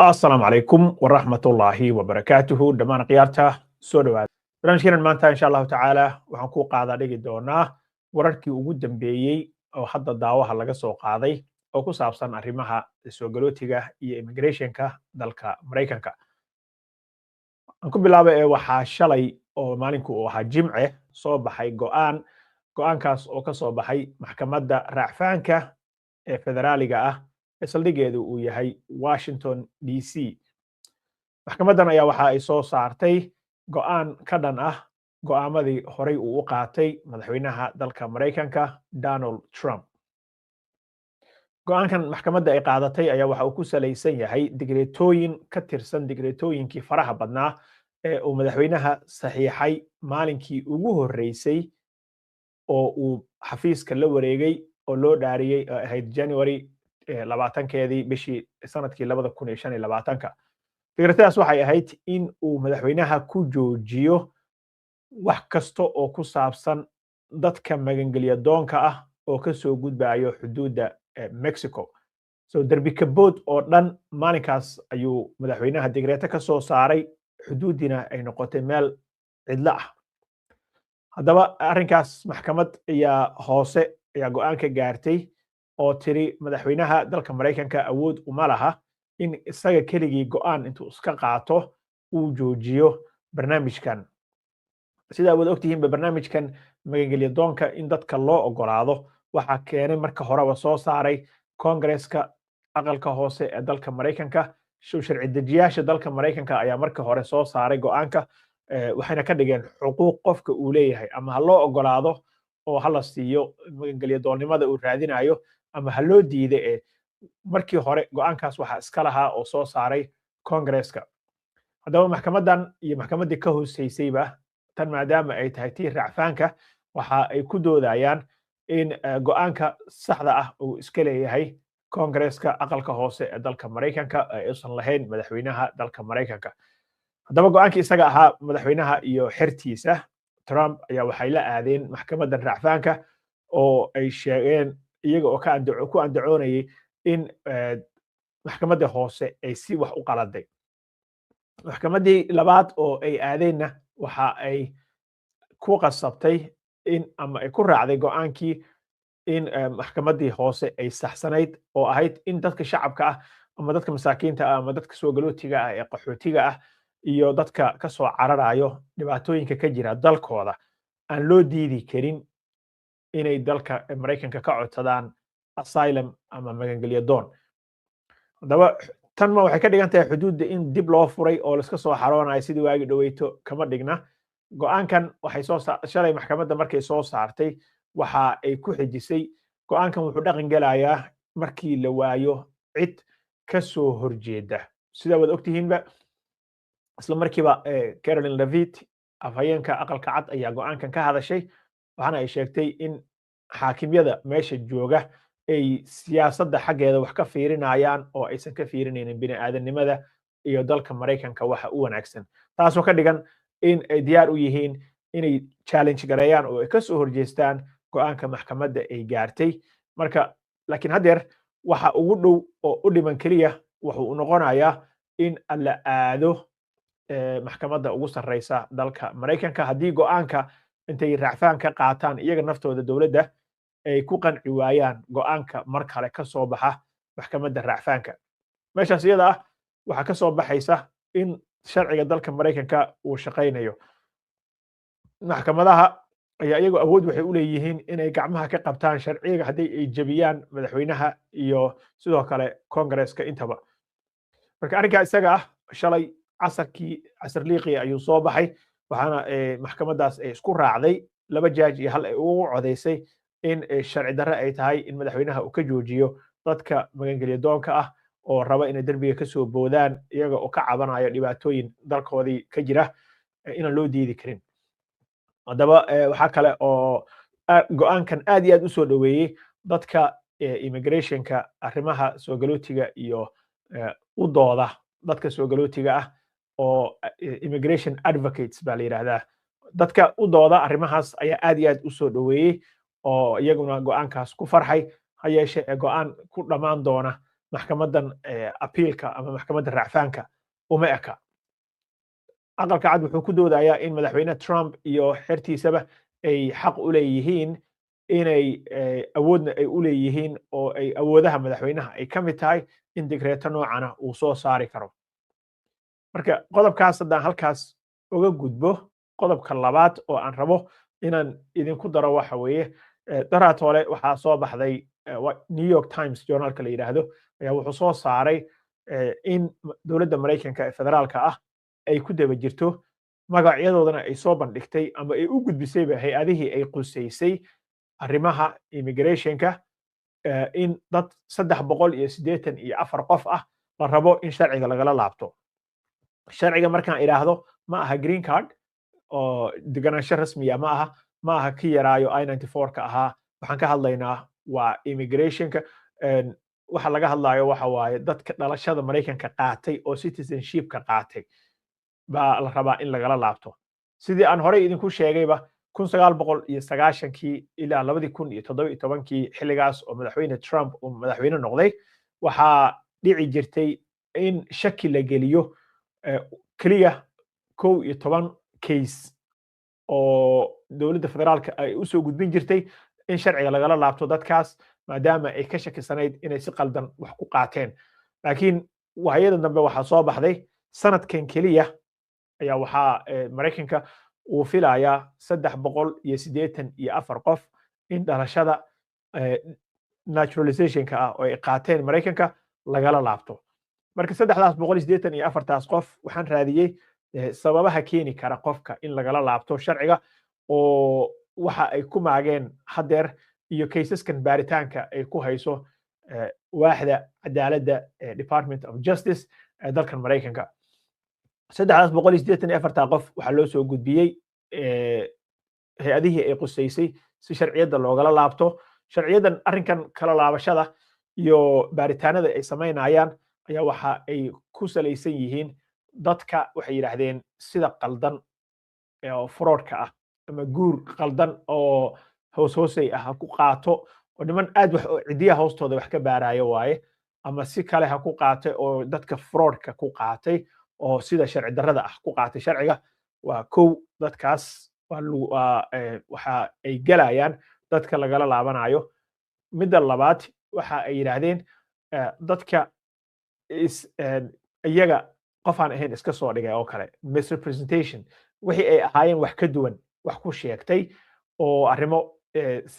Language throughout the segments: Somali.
Asalaamu calaykum waraxmatullaahi wabarakaatuhu. Dhammaan khiyaarta, soo dhawaada barnaamijkeenan maanta. Insha Allahu tacaala waxaan ku qaadaa dhigi doonaa wararkii ugu dambeeyey oo hadda daawaha laga soo qaaday oo ku saabsan arrimaha soo galootiga iyo immigrationka dalka Maraykanka. Aan ku bilaaba ee waxaa shalay oo maalinku uu ahaa Jimce soo baxay go'aan, go'aankaas oo ka soo baxay Maxkamadda Raacfaanka ee Federaaliga ah ee saldhigeedu uu yahay Washington DC. Maxkamaddan ayaa waxa ay soo saartay go'aan ka dhan ah go'aamadii horey uu u qaatay madaxweynaha dalka Maraykanka, Donald Trump. Go'aankan maxkamadda ay qaadatay ayaa waxa uu ku salaysan yahay digreetooyin ka tirsan digreetooyinkii faraha badnaa ee uu madaxweynaha saxiixay maalinkii ugu horreysay oo uu xafiiska la wareegay oo loo dhaariyey, oo ahayd January 20-keedii bishii sanadkii 2025-ka. Digreetadaas waxay ahayd in uu madaxweynaha ku joojiyo wax kasta oo ku saabsan dadka magangelya doonka ah oo ka soo gudbayo xuduudda Mexico. So derbi kabood oo dhan maalinkaas ayuu madaxweynaha digreeto ka soo saaray, xuduuddina ay noqotay meel cidlo ah. Haddaba arrinkaas maxkamad ayaa hoose ayaa go'aan ka gaartay oo tiri madaxweynaha dalka Maraykanka awood uma laha in isaga keligii go'aan intuu iska qaato uu joojiyo barnaamijkan. Sida awood ogtihiinba, barnaamijkan magangelya doonka in dadka loo ogolaado waxaa keenay, marka horeba soo saaray Congresska, aqalka hoose ee dalka Maraykanka. Sharci dejiyaasha dalka Maraykanka ayaa marka hore soo saaray go'aanka, waxayna ka dhigeen xuquuq qofka uu leeyahay: ama ha loo ogolaado oo ha la siiyo magangelya doonnimada uu raadinayo ama ha loo diida. Ee markii hore go'aankaas waxaa iska lahaa oo soo saaray Congresska. Haddaba maxkamaddan iyo maxkamaddii ka hooseysayba, tan maadaama ay tahay tii racfaanka, waxa ay ku doodayaan in go'aanka saxda ah uu iska leeyahay Congresska, aqalka hoose ee dalka Maraykanka, ee uusan lahayn madaxweynaha dalka Maraykanka. Haddaba go'aankii isaga ahaa madaxweynaha iyo xertiisa Trump ayaa waxay la aadeen maxkamaddan racfaanka oo ay sheegeen, iyaga oo ka ku andacoonayay in maxkamadda hoose ay si wax u qaladay. Maxkamaddii labaad oo ay aadeenna waxa ay ku qasabtay in ama ay ku raacday go'aankii in maxkamaddii hoose ay saxsanayd, oo ahayd in dadka shacabka ah ama dadka masaakiinta ah ama dadka soo galootiga ah ee qaxootiga ah iyo dadka ka soo cararayo dhibaatooyinka ka jira dalkooda aan loo diidi karin inay dalka Maraykanka ka codsadaan asylum ama magangelyo doon. Haddaba tan ma waxay ka dhigan tahay xuduudda in dib loo furay oo laiska soo xaroonayo sidii waagi dhoweyto? Kama dhigna. Go'aankan waxay soo shalay maxkamadda markay soo saartay waxa ay ku xijisay: go'aankan wuxuu dhaqan gelayaa markii la waayo cid ka soo horjeeda. Sidaa waad ogtihiinba, isla markiiba Karoline Leavitt, afhayeenka Aqalka Cad, ayaa go'aankan ka hadashay, waxaana ay sheegtay in xaakimyada meesha jooga ay siyaasadda xaggeeda wax ka fiirinayaan oo aysan ka fiirinaynin bini aadamnimada iyo dalka Maraykanka waxa u wanaagsan, taasoo ka dhigan in ay diyaar u yihiin inay challenge gareeyaan oo ay ka soo horjeestaan go'aanka maxkamadda ay gaartay. Marka laakiin haddeer waxa ugu dhow oo u dhiman keliya wuxuu noqonayaa in la aado maxkamadda ugu sarreysa dalka Maraykanka, haddii go'aanka intay racfaan ka qaataan iyaga naftooda dowladda ay ku qanci waayaan go'aanka mar kale ka soo baxa maxkamadda racfaanka. Meeshaas iyada ah waxaa ka soo baxaysa in sharciga dalka Maraykanka uu shaqaynayo. Maxkamadaha ayaa iyagu awood waxay u leeyihiin inay gacmaha ka qabtaan sharciga haddii ay jebiyaan madaxweynaha iyo sidoo kale Congresska intaba. Marka arrinkaa isaga ah shalay casarkii, casar liiqii ayuu soo baxay, waxaana maxkamaddaas ay isku raacday, laba jaaj iyo hal ay ugu codaysay, in sharci darre ay tahay in madaxweynaha uu ka joojiyo dadka magangelya doonka ah oo raba inay derbiga ka soo boodaan iyaga oo ka cabanayo dhibaatooyin dalkoodii ka jira inaan loo diidi karin. Haddaba waxaa kale oo go'aankan aad iyo aad u soo dhoweeyey dadka immigrationka, arrimaha soo galootiga iyo u dooda dadka soo galootiga ah, oo immigration advocates baa la yidhaahdaa. Dadka u dooda arrimahaas ayaa aad iyo aad u soo dhoweeyey oo iyaguna go'aankaas ku farxay. Ha yeeshe ee go'aan ku dhammaan doona. Maxkamaddan appealka ama maxkamadda racfaanka uma eka. Aqalka Cad wuxuu ku doodayaa in Madaxweyne Trump iyo xertiisaba ay xaq u leeyihiin inay awoodna ay u leeyihiin, oo ay awoodaha madaxweynaha ay ka mid tahay in digreeto noocana uu soo saari karo. Marka qodobkaas haddaan halkaas uga gudbo, qodobka labaad oo aan rabo inaan idinku daro waxa weeye, daraatoole waxaa soo baxday, New York Times journalka la yidhaahdo ayaa wuxuu soo saaray in dowladda Maraykanka ee federaalka ah ay ku daba jirto, magacyadoodana ay soo bandhigtay ama ay u gudbisayba hay-adihii ay qusaysay arrimaha immigrationka, in dad 384 qof ah la rabo in sharciga lagala laabto. Sharciga markaan idhaahdo, ma aha green card oo deganaansho rasmiya ma aha, ma aha ki yaraayo I-94 ka ahaa. Waxaan ka hadlaynaa waa immigrationka. Waxa laga hadlayo waxa waaye dadka dhalashada Maraykanka qaatay oo citizenshipka qaatay baa la rabaa in lagala laabto. Sidii aan horey idinku sheegayba, 1990-kii ilaa 2017-kii, xilligaas oo Madaxweyne Trump uu madaxweyne noqday, waxaa dhici jirtay in shaki la geliyo keliya 11 case oo dowladda federaalka ay u soo gudbin jirtay in sharciga lagala laabto dadkaas, maadaama ay ka shakisanayd inay si qaldan wax ku qaateen. Laakiin waayada dambe waxaa soo baxday sanadkan keliya ayaa waxaa Maraykanka uu filayaa 384 qof in dhalashada naturalizationka ah oo ay qaateen Maraykanka lagala laabto. Marka 384-taas qof waxaan raadiyey sababaha keeni kara qofka in lagala laabto sharciga, oo waxa ay ku maageen haddeer iyo cases-kan baaritaanka ay ku hayso waaxda cadaaladda, Department of Justice ee dalkan Maraykanka. 384-taa qof waxaa loo soo gudbiyey hay-adihii ay qusaysay si sharciyadda loogala laabto. Sharciyaddan, arrinkan kala laabashada iyo baaritaanada ay samaynayaan ayaa waxa ay ku salaysan yihiin dadka, waxay yidhaahdeen, sida qaldan oo fraudka ah ama guur qaldan oo hoos hoosay ah ha ku qaato, oo niman aad wax cidiyaha hoostooda wax ka baarayo waaye, ama si kale ha ku qaatay, oo dadka fraudka ku qaatay oo sida sharci darrada ah ku qaatay sharciga waa kow. Dadkaas waa waxa ay gelayaan dadka lagala laabanayo. Midda labaad, waxa ay yidhaahdeen dadka is iyaga qof aan ahayn iska soo dhigay oo kale, misrepresentation, wixii ay ahaayeen wax ka duwan wax ku sheegtay, oo arrimo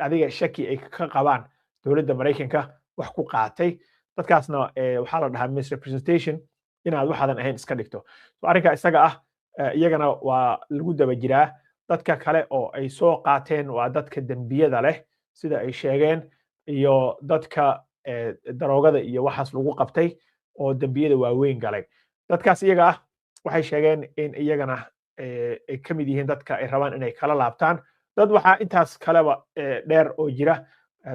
adiga shaki ay ka qabaan dowladda Maraykanka wax ku qaatay, dadkaasna waxaa la dhahaa misrepresentation, inaad waxaadan ahayn iska dhigto. So arrinka isaga ah iyagana waa lagu daba jiraa. Dadka kale oo ay soo qaateen waa dadka dembiyada leh, sida ay sheegeen, iyo dadka daroogada iyo waxaas lagu qabtay oo dembiyada waaweyn galay. Dadkaas iyaga ah waxay sheegeen in iyagana ay ka mid yihiin dadka ay rabaan inay kala laabtaan. Dad waxaa intaas kaleba dheer oo jira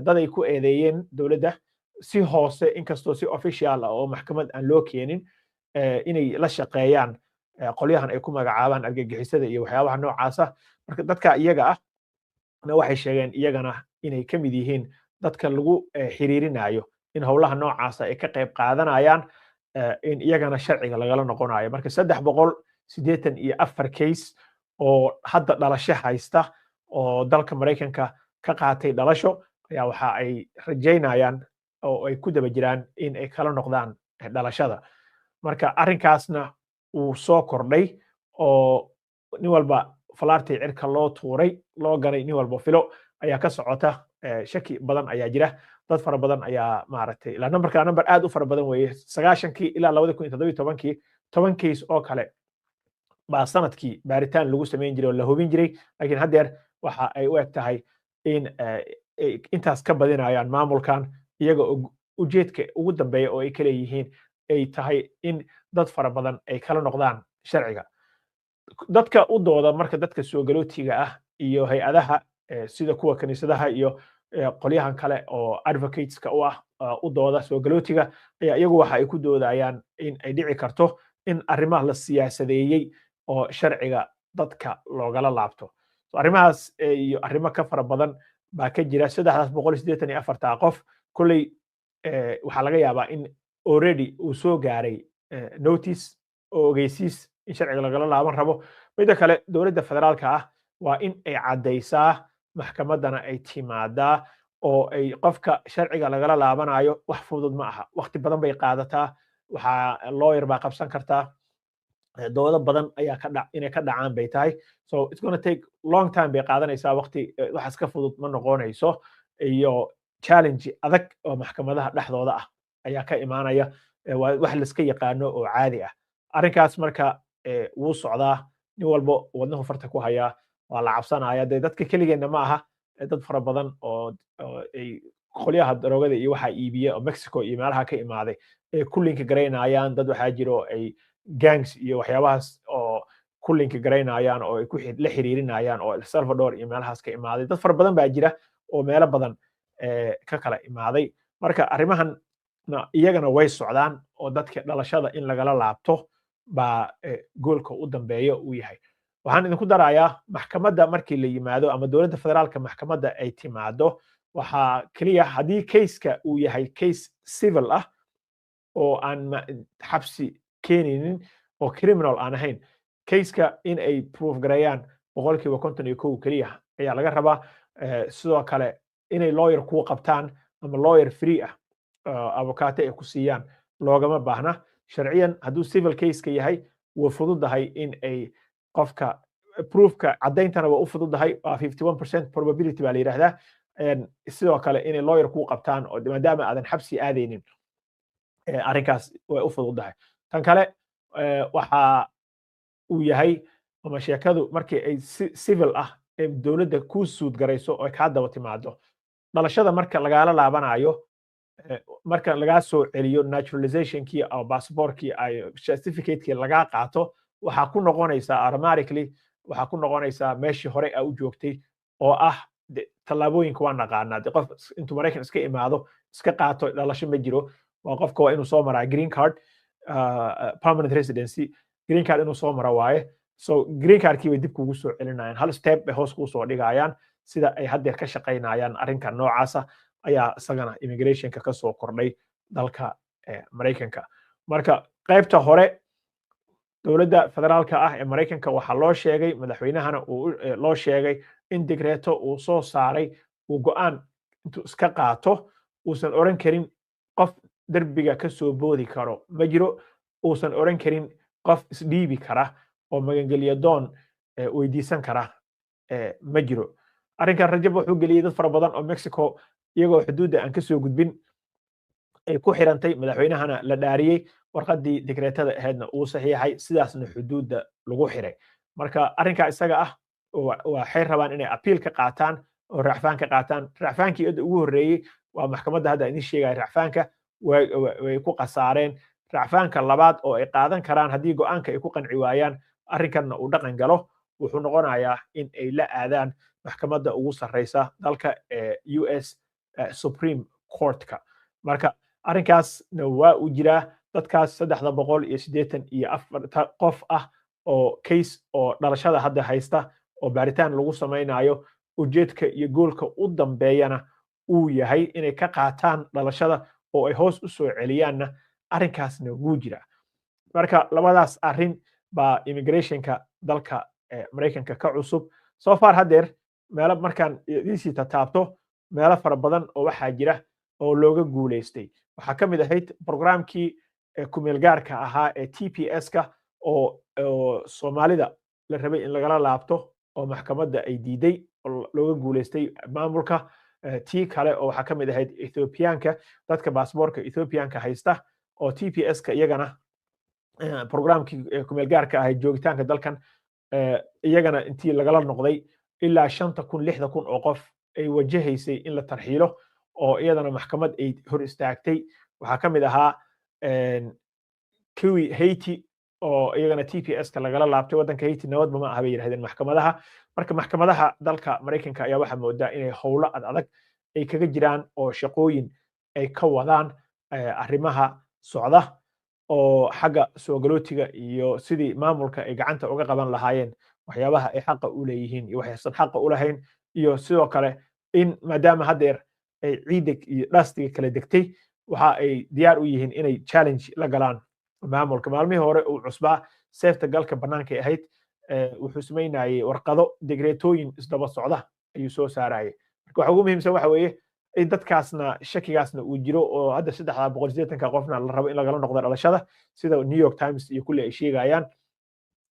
dad ay ku eedeeyeen dowladda si hoose, inkastoo si official ah oo maxkamad aan loo keenin, inay la shaqeeyaan qolyahan ay ku magacaabaan argagixisada iyo waxyaabaha noocaasa. Marka dadka iyaga ah na waxay sheegeen iyagana inay ka mid yihiin dadka lagu xiriirinayo in howlaha noocaasa ay ka qayb qaadanayaan, in iyagana sharciga lagala noqonayo. Marka 384 case oo hadda dhalasho haysta oo dalka Maraykanka ka qaatay dhalasho ayaa waxa ay rajaynayaan oo ay ku daba jiraan in ay kala noqdaan dhalashada. Marka arrinkaasna wuu soo kordhay, oo nin walba falaartii cirka loo tuuray loo ganay, nin walba filo ayaa ka socota. Shaki badan ayaa jira, dad fara badan ayaa maaragtay ilaa numberka, number aad u fara badan weeye. 90-kii ilaa 2017-kii 10 case oo kale baa sanadkii baaritaan lagu samayn jiray oo la hubin jiray, laakiin haddeer waxa ay u eg tahay in intaas ka badinayaan maamulkan, iyaga oo ujeedka ugu dambeeya oo ay ka leeyihiin ay tahay in dad fara badan ay kala noqdaan sharciga. Dadka u dooda marka dadka soo galootiga ah iyo hay-adaha sida kuwa kaniisadaha iyo qolyahan kale oo advocateska u ah u dooda soo galootiga ayaa iyagu waxa ay ku doodayaan in ay dhici karto in arrimaha la siyaasadeeyey oo sharciga dadka loogala laabto. So arrimahaas iyo arrimo ka fara badan baa ka jira. 384-taa qof kolley waxaa laga yaabaa in Already uu soo gaaray notice oo ogeysiis in sharciga lagala laaban rabo. Midda kale, dowladda federaalka ah waa in ay caddaysaa, maxkamaddana ay timaadaa oo ay qofka sharciga lagala laabanayo. Wax fudud ma aha, waqti badan bay qaadataa. Waxaa lawyer baa qabsan kartaa, doodo badan ayaa ka dhac inay ka dhacaan bay tahay. So it's gonna take long time bay qaadanaysaa, waqti wax iska fudud ma noqonayso, iyo challenge adag oo maxkamadaha dhexdooda ah ayaa ka imaanaya. Waa wax laiska yaqaano oo caadi ah arrinkaas. Marka wuu socdaa, nin walbo wadnahu farta ku hayaa, waa la cabsanaya. Dee dadka keligeenna ma aha, dad fara badan oo ay qolyaha daroogada iyo waxaa iibiya oo Mexico iyo meelaha ka imaaday ay ku link garaynayaan. Dad waxaa jiro ay gangs iyo waxyaabahaas oo ku link garaynayaan oo ay ku la xiriirinayaan oo El Salvador iyo meelahaas ka imaaday. Dad fara badan baa jira oo meelo badan ka kala imaaday. Marka arrimahan iyagana way socdaan oo dadka dhalashada in lagala laabto baa goolka u dambeeya uu yahay. Waxaan idinku darayaa, maxkamadda markii la yimaado ama dowladda federaalka maxkamadda ay timaado, waxaa keliya haddii caseka uu yahay case civil ah oo aan xabsi keenaynin oo criminal aan ahayn, caseka in ay proof gareeyaan 51% keliya ayaa laga rabaa. Sidoo kale inay lawyer kuu qabtaan ama lawyer free ah, avocate ay ku siiyaan, loogama baahna. Sharciyan hadduu civil caseka yahay, way fududahay in ay qofka proofka caddayntana waa u fududahay, waa 51% probability baa la yidhahdaa. Sidoo kale inay lawyer kuu qabtaan oo maadaama aadan xabsi aadaynin, arrinkaas way u fududahay. Tan kale waxa uu yahay ama sheekadu markii ay civil ah ee dowladda kuu sued garayso oo ay kaa daba timaado, dhalashada marka lagaala laabanayo, marka lagaa soo celiyo naturalizationkii ama passportkii ay certificate-kii lagaa qaato, waxaa ku noqonaysaa automatically, waxaa ku noqonaysaa meeshii hore a u joogtay oo ah tallaabooyinka waa naqaanaa. De qof intuu Maraykan iska imaado iska qaato dhalasho ma jiro. Waa qofka waa inuu soo maraa green card, permanent residency green card inuu soo maro waaye. So green cardkii bay dib kugu soo celinayaan, hal step bay hoos kuu soo dhigayaan. Sida ay haddeer ka shaqaynayaan arrinka noocaasa ayaa isagana immigrationka ka soo kordhay dalka Maraykanka. Marka qaybta hore, dowladda federaalka ah ee Maraykanka waxaa loo sheegay, madaxweynahana uu loo sheegay, in digreeto uu soo saaray uu go'aan intuu iska qaato uusan oran karin qof derbiga ka soo boodi karo ma jiro, uusan oran karin qof isdhiibi kara oo magangelya doon weydiisan kara ma jiro. Arrinkan rajab wuxuu geliyey dad fara badan oo Mexico iyagoo xuduudda aan ka soo gudbin ay ku xirantay. Madaxweynahana la dhaariyey, warqaddii digreetada ahaydna uu saxiixay, sidaasna xuduudda lagu xiray. Marka arrinkaa isaga ah waxay rabaan inay appeal ka qaataan oo racfaan ka qaataan. Racfaankii ugu horreeyey waa maxkamadda hadda idin sheegaya, racfaanka way ku khasaareen. Racfaanka labaad oo ay qaadan karaan haddii go'aanka ay ku qanci waayaan, arrinkanna uu dhaqan galo, wuxuu noqonayaa in ay la aadaan maxkamadda ugu sarreysa dalka ee US Supreme Courtka. Marka arrinkaasna waa uu jiraa. Dadkaas 384 qof ah oo case oo dhalashada hadda haysta oo baaritaan lagu samaynayo, ujeedka iyo goolka u dambeeyana uu yahay inay ka qaataan dhalashada oo ay hoos u soo celiyaanna, arrinkaasna wuu jiraa. Marka labadaas arrin baa immigrationka dalka Maraykanka ka cusub so far haddeer. Meelo markaan idiisii tataabto, meelo fara badan oo waxaa jira oo looga guulaystay. Waxaa ka mid ahayd programkii kumeelgaarka ahaa ee TPS-ka oo Soomaalida la rabay in lagala laabto oo maxkamadda ay diiday oo looga guulaystay maamulka. Tii kale oo waxaa ka mid ahayd Ethiopianka, dadka baasboorka Ethiopianka haysta oo TPS-ka iyagana programkii kumeelgaarka ahayd joogitaanka dalkan, iyagana intii lagala noqday ilaa 5000, 6000 oo qof ay wajahaysay in la tarxiilo oo iyadana maxkamad ay hor istaagtay. Waxaa ka mid ahaa kuwii Haiti oo iyagana TPS-ka lagala laabtay. Waddanka Haiti nabadba ma aha bay yidhahdeen maxkamadaha. Marka maxkamadaha dalka Maraykanka ayaa waxaa moodaa inay howlo ad adag ay kaga jiraan oo shaqooyin ay ka wadaan arrimaha socda oo xagga soo galootiga iyo sidii maamulka ay gacanta uga qaban lahaayeen waxyaabaha ay xaqa u leeyihiin iyo waxaysan xaqa u lahayn, iyo sidoo kale in maadaama haddeer ay ciidda iyo dhaastiga kala degtay. Waxa ay diyaar u yihiin inay challenge la galaan maamulka. Maalmihii hore uu cusbaa, seefta galka bannaankay ahayd. Wuxuu samaynayey warqado, digreetooyin isdaba socda ayuu soo saarayay. Marka waxa ugu muhiimsan waxa weeye in dadkaasna shakigaasna uu jiro, oo hadda 380-ka qofna la rabo in lagala noqdo dhalashada, sida New York Times iyo kulli ay sheegayaan,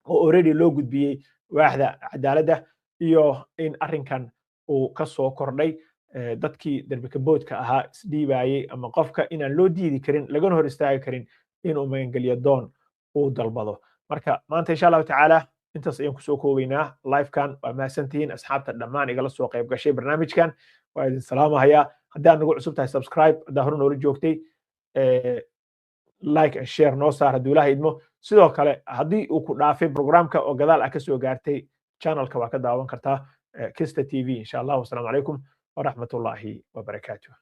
oo already loo gudbiyey waaxda cadaaladda, iyo in arrinkan uu ka soo kordhay dadkii darbikaboodka ahaa, isdhiibayey, ama qofka inaan loo diidi karin, lagana hor istaagi karin inuu magangeliyo doon uu dalbado. Marka maanta, insha Allahu tacaala, intaas ayaan kusoo koobaynaa livekan. Waa mahadsantihiin asxaabta dhammaan igala soo qayb gashay barnaamijkan. Waa idin salaamahayaa. Haddii aad nagu cusub tahay, subscribe. Haddaa hore noola joogtay, like and share noo saar, hadduu Ilaha idmo. Sidoo kale, haddii uu ku dhaafay programka oo gadaal ah ka soo gaartay, channelka waa ka daawan kartaa, Kista TV, insha Allah. Wasalaamu calaykum waraxmatullaahi wabarakaatuh.